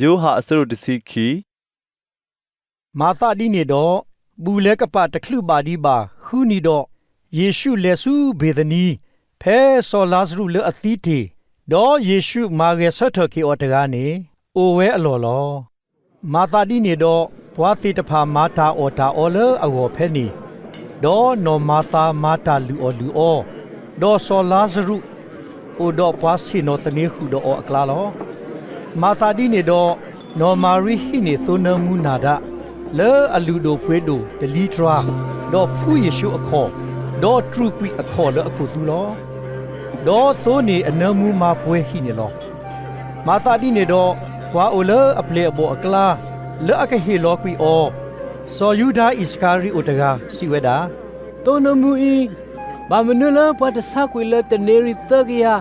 ယိၤဟၣ်အဆၢဒိၣ်တဆံခံ. မၤသးဒ်န့ၣ်ဒီး, ဘူၣ်လဲၤကပာ်တချုးဘၣ်ဒံးဘၣ်ဃုနံၤဒီး, ယ့ၣ်ရှူးလဲၤဆူဘ့ၤသနံ, ဖဲစီၤလၤစရူးလၢအသံတ့ၢ်, ဒီးယ့ၣ်ရှူးမၤဂဲၤဆၢထၢၣ်က့ၤအီၤတဂၤန့ၣ်, အိၣ်ဝဲအလီၢ်လီၤ. မၤသးဒ်န့ၣ်ဒီး, ပှၤသ့ၣ်တဖၣ်မၤတၢ်အီၣ်တၢ်အီလၢအဂီၢ်ဖဲန့ၣ်, ဒီးနီၢ်မၤသၤမၤတၢ်လုၢ်အီၣ်လုၢ်အီ, ဒီးစီၤလၤစရူး အိၣ်ဒီးပှၤဆ့ၣ်နီၤသန့ၤဃုာ်ဒီးအီၤအကျါလီၤ. မၤသးဒ်န့ၣ်ဒီး, နီၢ်မၤရံဟံးန့ၢ်သိနၢမူနၤဒါ, လၢအလုၢ်ဒိၣ်ပှ့ၤဒိၣ်တလံတြၤ, ဒီးဖှူယ့ၣ်ရှူးအခီၣ်, ဒီးတြူာ်ကွံာ်အခီၣ်လၢအခိၣ်သူလီၤ. ဒီးသိန့ၢ်အနၢမူမၤပှဲၤဟံၣ်န့ၣ်လီၤ. မၤသးဒ်န့ၣ်ဒီး, ပှၤအိၣ်လၢအပျဲၢ်အဘီၣ်အကျါ, လၢအကဟ့ၣ်လီၤကွံာ်အီၤ, စီၤယူဒၤအံၣ်စကၤရံၤအိၣ်တဂၤ စံးဝဲဒၣ်, သိနၢမူအံၤ, ဘၣ်မနုၤလၢပှၤတဆါကွံာ်လၢတနံၤရံၣ်သၢကယၤ,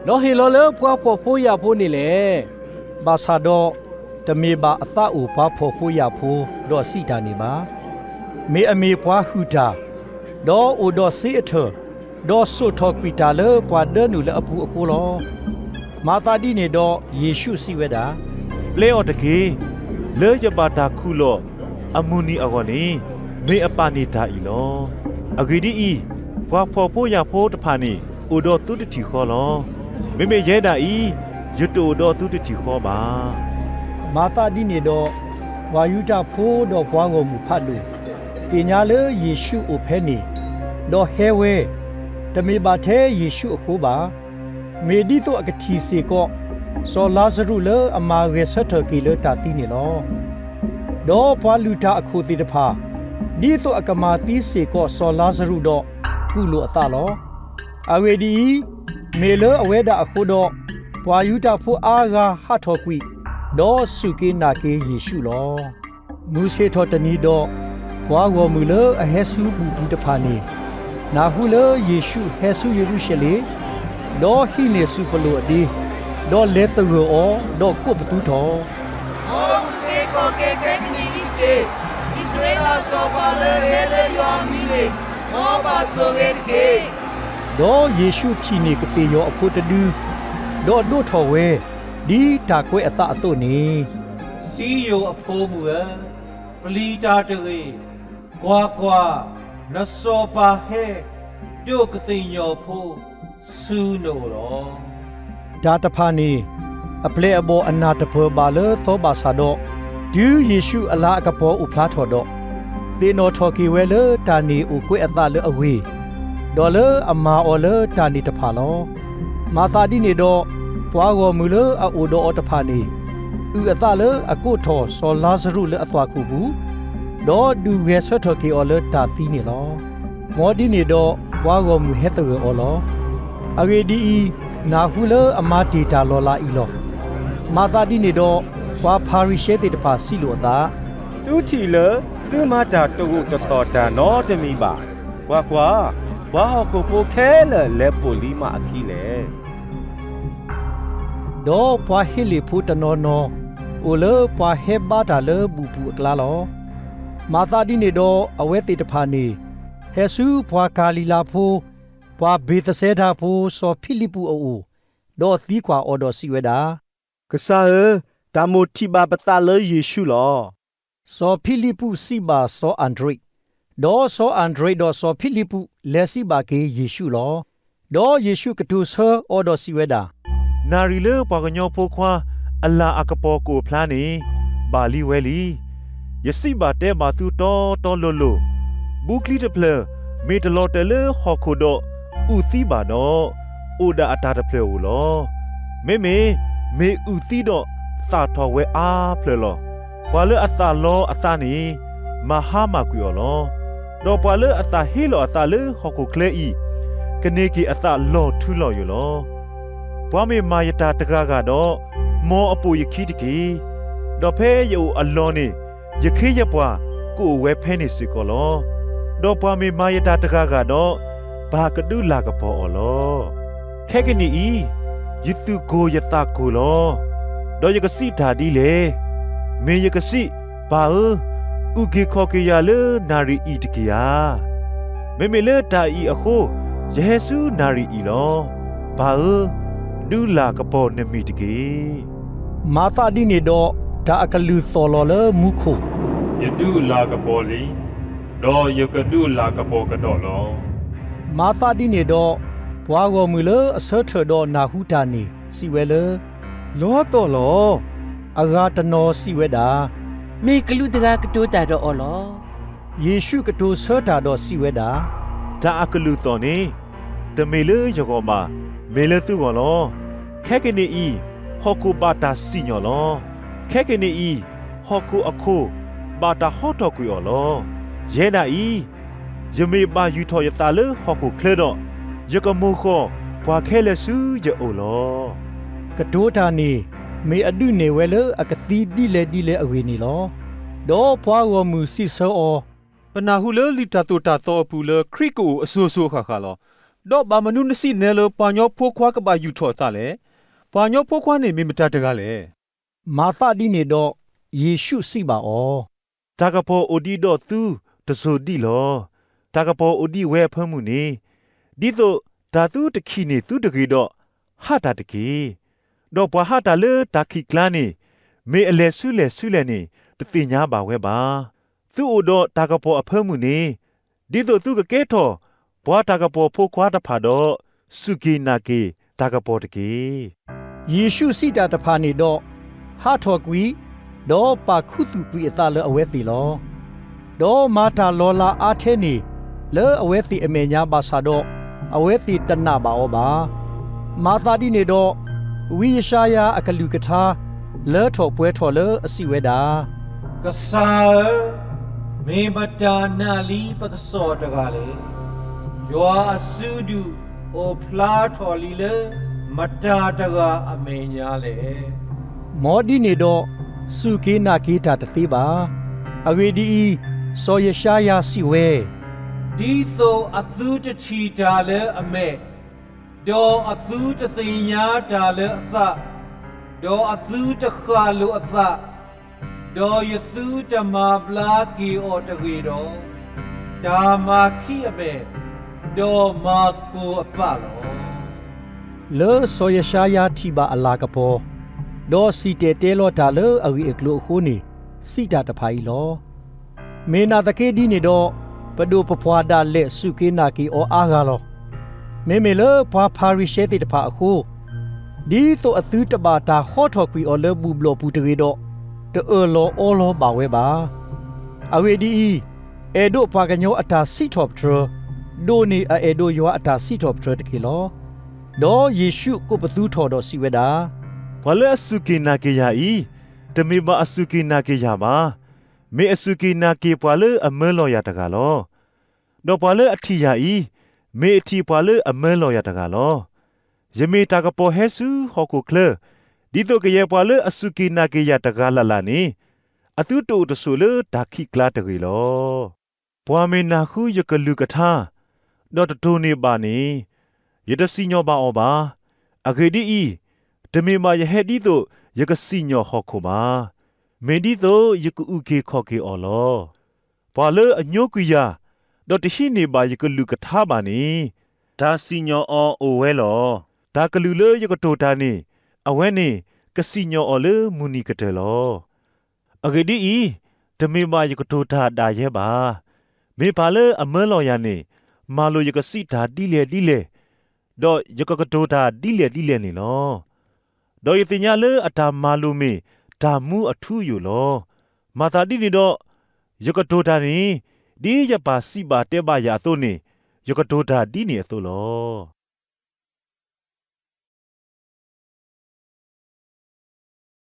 ဒီးဟ့ၣ်လီၤလၢပှၤဖှီၣ်ဖိယာ်ဖိန့ၣ်လဲၣ်. ဘၣ်ဆၣ်ဒီး, တမ့ၢ်ဘၣ်အသးအိၣ်ပှၤဖှီၣ်ဖိယာ်ဖိဒီးစံးတၢ်န့ၣ်ဘၣ်. မ့ၢ်အမ့ၢ်ပှၤဟုၣ်တၢ်, ဒီးအိၣ်ဒီးစ့အထၢၣ်, ဒီးစိာ်ထီၣ်ကွံာ်တၢ်လၢပှၤဒၢနုာ်လၢအပူၤအဃိလီၤ. မၤသးဒ်န့ၣ်ဒီး, ယ့ၣ်ရှူးစံးဝဲဒၣ်, ပျဲအီၤတက့ၢ်. လၢယဘၣ်တၢ်ခူၣ်လီၢ်အမုၢ်နံၤအဂီၢ်န့ၣ်, မ့ၢ်အပာ်န့ၢ်တၢ်အံၤလီၤ. အဂ့ၢ်ဒ်အံၤ, ပှၤဖှီၣ်ဖိယာ်ဖိတဖၣ်န့ၣ် အိၣ်ဒီးသုတထံၣ်ဃီလီၤ. မ့မ့ၢ်ယဲဒၣ်အံၤ, ယတအိၣ်ဒီးသုတထံၣ်ဃီဘၣ်. မၤသးဒ်န့ၣ်ဒီး, ပှၤယူဒၤဖိဒီးပှၤဂီၢ်မုၢ်ဖးဒိၣ် သ့ၣ်ညါလၢယ့ၣ်ရှူးအိၣ်ဖဲန့ၣ်, ဒီးဟဲဝဲ, တမ့ၢ်ဘၣ်ထဲယ့ၣ်ရှူးအဃိဘၣ်. မ့ၢ်ဒ်သိးအကထံၣ်စ့ၢ်ကီး စီၤလၤစရူးလၢအမၤဂဲၤဆၢထၢၣ်က့ၤလၢတၢ်သံန့ၣ်လီၤ. ဒီးပှၤလုၢ်တၢ်အခိၣ်သ့ၣ်တဖၣ်, ဒ်သိးအကမၤသံစ့ၢ်ကီးစီၤလၤစရူးဒီး ကူၣ်လိာ်အသးလီၤ. အဂ့ၢ်ဒ်အံၤ, မ့ၢ်လၢအဝဲဒၣ်အဃိဒီး, ပှၤယူဒၤဖိအါဂၤဟးထီၣ်ကွံာ်, ဒီးစူၢ်က့ၤနာ်က့ၤယ့ၣ်ရှူးလီၤ. မုၢ်ဆ့ၣ်ထီၣ်တနံၤဒီး, ပှၤဂီၢ်မုၢ်လၢအဟဲဆူဘူၣ်ပူၤတဖၣ်န့ၣ်, နၢ်ဟူလၢယ့ၣ်ရှူးဟဲဆူယရူၤၡလ့ၣ်, ဒီးဟံးန့ၢ်စူၢ်ပလိၣ်အဒ့, ဒီးလဲၤသဂၢၢ်အီၤ, ဒီးကိးပသူထီၣ်, မ်အကက့ၤခီၣ်က့ၤခဲကနံၣ်အံၤတက့ၢ်. အံၣ်စရ့လးစီၤပၤလၢအဟဲလၢယွၤအမံၤန့ၣ်, မ်အဘၣ်ဆိၣ်ဂ့ၤတက့ၢ်. ဒီးယ့ၣ်ရှူးထံၣ်န့ၢ်ကသ့ၣ်ယီၤအဖိတဒု, ဒီးဒိးထီၣ်ဝဲ, ဒ်တၢ်ကွဲးအသးအသိးန့ၣ်, စံယိၣ်အဖိမုၣ်ဧၢ, ပျံၤတၢ်တဂ့ၤ. ကွၢ်ကွၢ်, နစီၤပၤဟဲ, ဒိးကသ့ၣ်ယီၤဖိဆူနအိၣ်လီၤ. တၢ်တဖၣ်န့ၣ်, အပျဲၢ်အဘီၣ်အနၢ်တပၢၢ်ဘၣ်လၢသီဘၣ်ဆၣ်ဒီး, တုၤယ့ၣ်ရှူးအလၤအကပီၤအိၣ်ဖျါထီၣ်ဒီး, သ့ၣ်နီၣ်ထီၣ်က့ၤဝဲလၢတၢ်န့ၣ်အိၣ်ကွဲးအသးလၢအဂ့ၢ်, ဒီးလၢအမၤအီၤလၢတၢ်န့ၣ်တဖၣ်လီၤ. မၤသးဒ်န့ၣ်ဒီး, ပှၤဂီၢ်မုၢ်လၢအအိၣ်ဒီးအီၤတဖၣ်န့ၣ်, အုၣ်အသးလၢအကိးထီၣ်စီၤလၤစရူးလၢအသွၣ်ခိၣ်ပူၤ, ဒီးဒုးဂဲၤဆၢထၢၣ်က့ၤအီၤလၢတၢ်သံန့ၣ်လီၤ. မ်ဒ်န့ၣ်ဒီးပှၤဂီၢ်မုၢ်ဟဲသဂၢၢ်အီၤလီၤ. အဂ့ၢ်ဒ်အံၤ, နၢ်ဟူလၢအမၤတ့ၢ်တၢ်လီၤလးအံၤလီၤ. မၤသးဒ်န့ၣ်ဒီး, ပှၤဖၤရံၤၡဲသ့ၣ်တဖၣ်စံးလိာ်အသး, သုထံၣ်လၢသုမၤတၢ်တဂိာ်တသီၣ်တၢ်နီတမံၤဘၣ်. ကွၢ်ကွၢ်, ပှၤဟီၣ်ခိၣ်ဖိခဲလၢာ်လဲၤပိာ်လံမးအခံလဲၣ်. ဒီးပှၤဟ့လ့ၣ်ဖိတနီၤနီၤ, အိၣ်လၢပှၤဟဲဘါတၢ်လၢဘူၣ်ပူၤအကျါလီၤ. မၤသးဒ်န့ၣ်ဒီးအဝဲသ့ၣ်တဖၣ်န့ၣ်, ဟဲဆူပှၤကၤလံၤလါဖိ, ပှၤဘ့းသစဲဒါဖိစီၤဖံလံးပူးအအိၣ်, ဒီးသံကွၢ်အီၤဒီးစံးဝဲဒၣ်, ကစၢ်ဧၢ, တၢ်မိၣ်ထံၣ်ဘၣ်ပသးလၢယ့ၣ်ရှူးလီၤ. စီၤဖံလံးပူးစံးဘၣ်စီၤအၤဒြ့း, ဒီးစီၤအၤဒြ့းဒီးစီၤဖံလံးပူးလဲၤစံးဘၣ်က့ၤယ့ၣ်ရှူးလီၤ. ဒီးယ့ၣ်ရှူးကတိၤဆၢအီၤဒီးစံးဝဲဒၣ်, နၣ်ရံၣ်လၢပှၤကညီဖိခွါအလၢ်အကပီၤကအိၣ်ဖျါန့ၣ်, ဘၣ်လံဝဲလံ. ယစံးဘၣ်တဲဘၣ်သုတီတီလိၤလိၤ, ဘုချံတဖျၢၣ်မ့ၢ်တလီၤတဲာ်လၢဟီၣ်ခိၣ်ဒီးအုၣ်သံဘၣ်ဒီး, အိၣ်ဒၣ်အတၢ်တဖျၢၣ်ဧိၤလီၤ. မ့မ့ၢ်မ့ၢ်အုၣ်သံဒီးသၣ်ထီၣ်ဝဲအါဖျၢၣ်လီၤ. ပှၤလၢအသၣ်လီၤအသးန့ၣ်, မၤဟါမၢ်ကွံာ်အီၤလီၤ. ဒီးပှၤလၢအသၣ်ဟ့လီၤအသးလၢဟီၣ်ခိၣ်ချၢအံၤ, ကန့ၢ်က့ၤအသးလီၤထူလီၤယိာ်လီၤ. ပှၤမ့ၢ်မၤယတၢ်တဂၤဂၤဒီး, မ်အပိာ်ယခံတက့ၢ်. ဒီးဖဲယအိၣ်အလီၢ်န့ၣ်, ယခ့ယပှၤကအိၣ်ဝဲဖဲန့ၣ်စ့ၢ်ကီးလီၤ. ဒီးပှၤမ့ၢ်မၤယတၢ်တဂၤဂၤဒီး, ပၢ်ကဒုးလၤကပီၤအီၤလီၤ. ခဲကနံၣ်အံၤ, ယသူၣ်ကိၢ်ယသးကိၢ်လီၤ. ဒီးယကစံးတၢ်ဒ်လဲၣ်. မ့ၢ်ယကစံး, ပၢ်ဧၢ, အုၣ်က့ၤခီၣ်က့ၤယၤလၢနၣ်ရံၣ်အံၤတက့ၢ်ဧါ. မ့မ့ၢ်လၢတၢ်အံၤအဃိ, ယဟဲဆူနၣ်ရံၣ်အံၤလီၤ. ပၢ်ဧၢ, ဒုးလၤကပီၤနမံၤတက့ၢ်. မၤသးဒ်န့ၣ်ဒီး, တၢ်အကလုၢ်သီၣ်လီၤလၢမူခိၣ်, ယဒုးလၤကပီၤလံ, ဒီးယကဒုးလၤကပီၤကဒီးလီၤ. မၤသးဒ်န့ၣ်ဒီး, ပှၤဂီၢ်မုၢ်လၢအဆၢထၢၣ်ဒီးနၢ်ဟူတၢ်န့ၣ် စံးဝဲလၢ, လီသီၣ်လီၤ. အဂၤတနီၤစံးဝဲဒၣ်, မ့ၢ်ကလူးတဂၤကတိၤတၢ်ဒီးအီၤလီၤ. ယ့ၣ်ရှူးကတိၤဆၢတၢ်ဒီးစံးဝဲဒၣ်, တၢ်အကလုၢ်သီၣ်န့ၣ်, တမ့ၢ်လၢယဂီၢ်ဘၣ်, မ့ၢ်လၢသုဂီၢ်လီၤ. ခဲကနံၣ်အံၤ, ဟီၣ်ခိၣ်ဘၣ်တၢ်စံၣ်ညီၣ်လီၤ. ခဲကနံၣ်အံၤ, ဟီၣ်ခိၣ်အခိၣ်ဘၣ်တၢ်ဟီထီၣ်ကွံာ်အီၤလီၤ. ယဲဒၣ်အံၤ, ယမ့ၢ်ဘၣ်ယူာ်ထီၣ်ယသးလၢဟီၣ်ခိၣ်ချၢဒီး, ယကမိၢ်ဃီၣ်ပှၤခဲလၢာ်ဆူယအိၣ်လီၤ. ကတိၤတၢ်န့ၣ်, မ့ၢ်အဒုးနဲၣ်ဝဲလၢအကသံဒ်လဲၣ်ဒ်လဲၣ်အဂ့ၢ်န့ၣ်လီၤ. ဒီးပှၤဂီၢ်မုၢ်စံးဆၢအီၤ, ပနၢ်ဟူလၢလံာ်တၢ်သိၣ်တၢ်သီအပူၤလၢခရံာ်ကအိၣ်အစိၤစိၤအဃၣ်ဃၣ်လီၤ. ဒီးဘၣ်မနုၤနစံးနဲလၢပှၤကညီဖိခွါကဘၣ်ယူာ်ထီၣ်အသးလဲၣ်. ပှၤကညီဖိခွါန့ၣ်မ့ၢ်မတၤတဂၤလဲၣ်. မၤသးဒ်န့ၣ်ဒီး, ယ့ၣ်ရှူးစံးဘၣ်အီၤ, တၢ်ကပီၤအိၣ်ဒံးဒီးသုတစိၤဒံးလီၤ. တၢ်ကပီၤအိၣ်ဒံးဝဲအဖၢမုၢ်န့ၣ်, ဒ်သိးတၢ်သုတခံးန့ၢ်သုတဂ့ၤဒီး, ဟးတၢ်တက့ၢ်. ဒီးပှၤဟးတၢ်လၢတၢ်ခံးကျါန့ၣ်, မ့ၢ်အလဲၤဆူလဲၣ်ဆူလဲၣ်န့ၣ် တသ့ၣ်ညါဘၣ်ဝဲဘၣ်. သုအိၣ်ဒီးတၢ်ကပီၤအဖၢမုၢ်န့ၣ်, ဒ်သိးသုကကဲထီၣ်ပှၤတၢ်ကပီၤဖိခွါတဖၣ်ဒီး, စူၢ်က့ၤနာ်က့ၤတၢ်ကပီၤတက့ၢ်. ယ့ၣ်ရှူးစံးတၢ်တဖၣ်န့ၣ်ဒီး, ဟးထီၣ်ကွံာ်, ဒီးပာ်ခူသူၣ်ကွံာ်အသးလၢအဝဲသ့ၣ်လီၤ. ဒီးမၤတၢ်လီၤလးအါထဲန့ၣ်, လၢအဝဲသ့ၣ်အမဲာ်ညါဘၣ်ဆၣ်ဒီး, အဝဲသ့ၣ်တနာ်ဘၣ်အီၤဘၣ်. မၤသးဒ်န့ၣ်ဒီး, ဝံယၡါယၤအကလုၢ်ကထါလၢထီၣ်ပှဲၤထီၣ်လၢအစံးဝဲဒၣ်, ကစၢ်ဧၢ, မ့ၢ်မတၤနၤလံပကစီၣ်တဂၤလဲၣ်. ယွၤအစုဒုၣ်အိၣ်ဖျါထီၣ်လံလၢမတၤတဂၤအမဲာ်ညါလဲၣ်. မ်ဒ်န့ၣ်ဒီး, စူၢ်က့ၤနာ်က့ၤတၢ်တသ့ဘၣ်. အဂ့ၢ်ဒ်အံၤ, စီၤယၡါယၤစံးဝဲ, ဒ်သိးအသုတထံၣ်တၢ်လၢအမဲာ်, ဒီးအသုတသ့ၣ်ညါတၢ်လၢအသး, ဒီးအသုတဃၣ်လိာ်အသး, ဒီးယသုတမၤဘျါက့ၤအီၤတဂ့ၤဒီး, တၢ်မၤခံအမဲာ်, ဒီးမၤကိၤအသးလီၤ. လၢစီၤယၡါယၤထံၣ်ဘၣ်အလၤကပီၤ, ဒီးစံၣ်တဲၤတဲလီၤတၢ်လၢအဂ့ၢ်အကျိၤအဃိန့ၣ်, စံးတၢ်တဖၣ်အံၤလီၤ. မ့ၢ်နာ်သက့ဒ်န့ၣ်ဒီး, ပဒိၣ်ပပှၢ်ဒၣ်လဲာ်စူၢ်က့ၤနာ်က့ၤအီၤအါဂၤလီၤ. မ့မ့ၢ်လၢပှၤဖၤရံၤၡဲသ့ၣ်တဖၣ်အဃိ, ဒ်သိးအသုတဘၣ်တၢ်ဟီထီၣ်ကွံာ်အီၤလၢဘူၣ်ဘျီၣ်ပူၤတဂ့ၤဒီး, တအၢၣ်လီၤအီလီၤဘၣ်ဝဲဘၣ်. အဂ့ၢ်ဒ်အံၤ, အဲၣ်ဒိးပှၤကညီအတၢ်စံးထီၣ်ပတြၢၤ, ဒိၣ်န့ၢ်အအဲၣ်ဒိးယွၤအတၢ်စံးထီၣ်ပတြၢၤတက့ၢ်လီၤ. ဒီးယ့ၣ်ရှူးကိးပသူထီၣ်ဒီးစံးဝဲဒၣ်, ပှၤလၢအစူၢ်က့ၤနာ်က့ၤယၤအံၤ, တမ့ၢ်ဘၣ်အစူၢ်က့ၤနာ်က့ၤယၤဘၣ်. မ့ၢ်အစူၢ်က့ၤနာ်က့ၤပှၤလၢအမၢလီၤယၤတဂၤလီၤ. ဒီးပှၤလၢအထံၣ်ယၤအံၤ, မ့ၢ်အထံၣ်ပှၤလၢအမၢလီၤယၤတဂၤလီၤ. ယမ့ၢ်တၢ်ကပီၤဟဲဆူဟီၣ်ခိၣ်ချၢ, ဒ်သိးကယဲၢ်ပှၤလၢအစူၢ်က့ၤနာ်က့ၤယၤတဂၤလၢ်လၢ်န့ၣ်, အသုတအိၣ်တဆိးလၢတၢ်ခံးကျါတဂ့ၤလီၤ. ပှၤမ့ၢ်နၢ်ဟူယကလုၢ်ကထါ, ဒီးတတိၢ်န့ၢ်ဘၣ်န့ၣ်, ယတစံၣ်ညီၣ်ဘၣ်အီၤဘၣ်. အဂ့ၢ်ဒ်အံၤ, တမ့ၢ်ဘၣ်ယဟဲဒ်သိးယကစံၣ်ညီၣ်ဟီၣ်ခိၣ်ဘၣ်. မ့ၢ်ဒ်သိးယကအုၣ်က့ၤခီၣ်က့ၤအီၤလီၤ. ပှၤလၢအညိကွံာ်ယၤ, ဒီးတဟံးန့ၢ်ဘၣ်ယကလုၢ်ကထါဘၣ်န့ၣ်, တၢ်စံၣ်ညီၣ်အီၤအိၣ်ဝဲလီၤ. တၢ်ကလုၢ်လၢယကတိၤတၢ်န့ၣ်, အဝဲန့ၣ်ကစံၣ်ညီၣ်အီၤလၢမုၢ်နံၤကတၢၢ်လီၤ. အဂ့ၢ်ဒ်အံၤ, တမ့ၢ်ဘၣ်ယကတိၤတၢ်ဒၣ်ယဲဘၣ်. မ့ၢ်ပၢ်လၢအမၢလီၤယၤန့ၣ်, မၤလိာ်ယကစံးတၢ်ဒ်လဲၣ်ဒ်လဲၣ်, ဒီးယကကတိၤတၢ်ဒ်လဲၣ်ဒ်လဲၣ်န့ၣ်လီၤ. ဒီးယသ့ၣ်ညါလၢအတၢ်မၤလိာ်မ့ၢ်တၢ်မူအထူအယိာ်လီၤ. မၤသးဒ်န့ၣ်ဒီး, ယကတိၤတၢ်န့ၣ်, ဒ်ယပၢ်စံးဘၣ်တဲဘၣ်ယၤအသိးန့ၣ်, ယကတိၤတၢ်ဒ်န့ၣ်အသိးလီၤ.